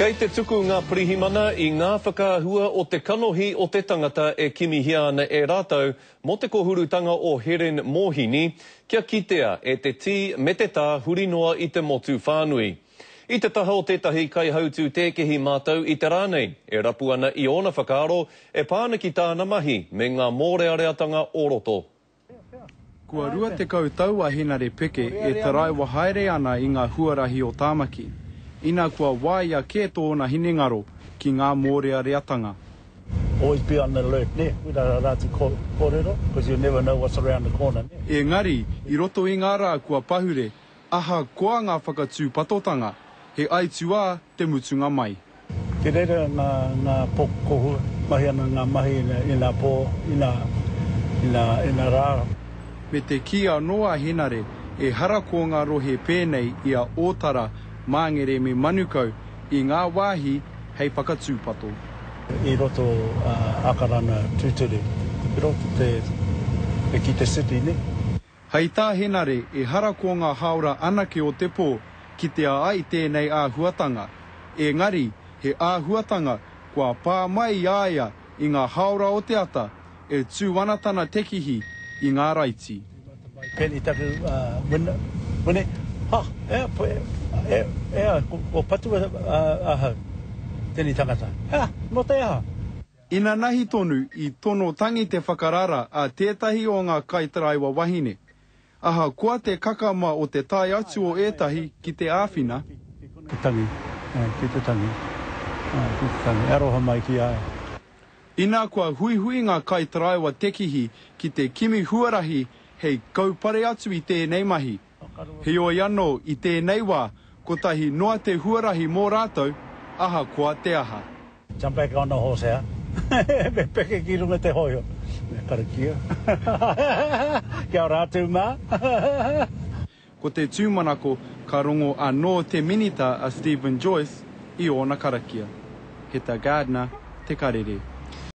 Kei te tuku ngā pirihimana i ngā whakaahua o te kanohi o te tangata e kimihia ana e rātou mō te kohurutanga o Heren Mōhini kia kitea e te tī me te tā huri noa i te motu whānui. I te taha o tētahi kaihautū tēkehi mātou i te rā nei, e rapu ana i ōna whakaaro e pā ana ki tāna mahi me ngā mōreareatanga o roto. Kua 20 tau a Henare Peke e taraiwa haere ana i ngā huarahi o Tāmaki, ina kua wāia kē tōna hinengaro ki ngā mōreareatanga. Always be on the alert, nē, koirā rā te kōrero, because you never know what's around the corner, nē. Engari, i roto i ngā rā kua pahure, Ahakoa ngā whakatūpatotanga, he aituā te mutunga mai. Ki reira ngā, ngā pō kohua, mahi ana ngā mahi i ngā pō, i ngā, i ngā, i ngā rā. Me te kī anō a Henare, ehara ko ngā rohe pēnei i a Ōtara, Māngere me Manukau i ngā wāhi hei whakatūpato. I roto a Akarana tūturu, te piro, te, te ki te city, ne? Hei tā Henare, ehara ko ngā hāora anake o te pō kitea ai tēnei āhuatanga, engari he āhuatanga kua pā mai i a ia i ngā hāora o te ata e tū ana tana tekihi i ngā raiti. Pēnei taku wini, ha, ea, ea, ea, kua patua ahau, tēnei tangata, ha, nō te aha? Inanahi tonu i tono tangi te whakarara a tētahi o ngā kaitaraiwa wahine. Ahakoa te kakama o te tae atu o ētahi ki te āwhina, Te tangi, ki te tangi, ki te tangi, aroha mai ki a ia. Ina kua huihui ngā kaitaraiwa tekihi ki te kimi huarahi hei kaupare atu i tēnei mahi. Heoi anō, i tēnei wā, kotahi noa te huarahi mō rātou, ahakoa te aha. Jump back on the horse hea? Me peke ki runga te hoiho. Me karakia. Kia ora atu ma. Ko te tūmanako ka rongo anō te Minita a Steven Joyce i ōna karakia. Heta Gardiner, Te Karere.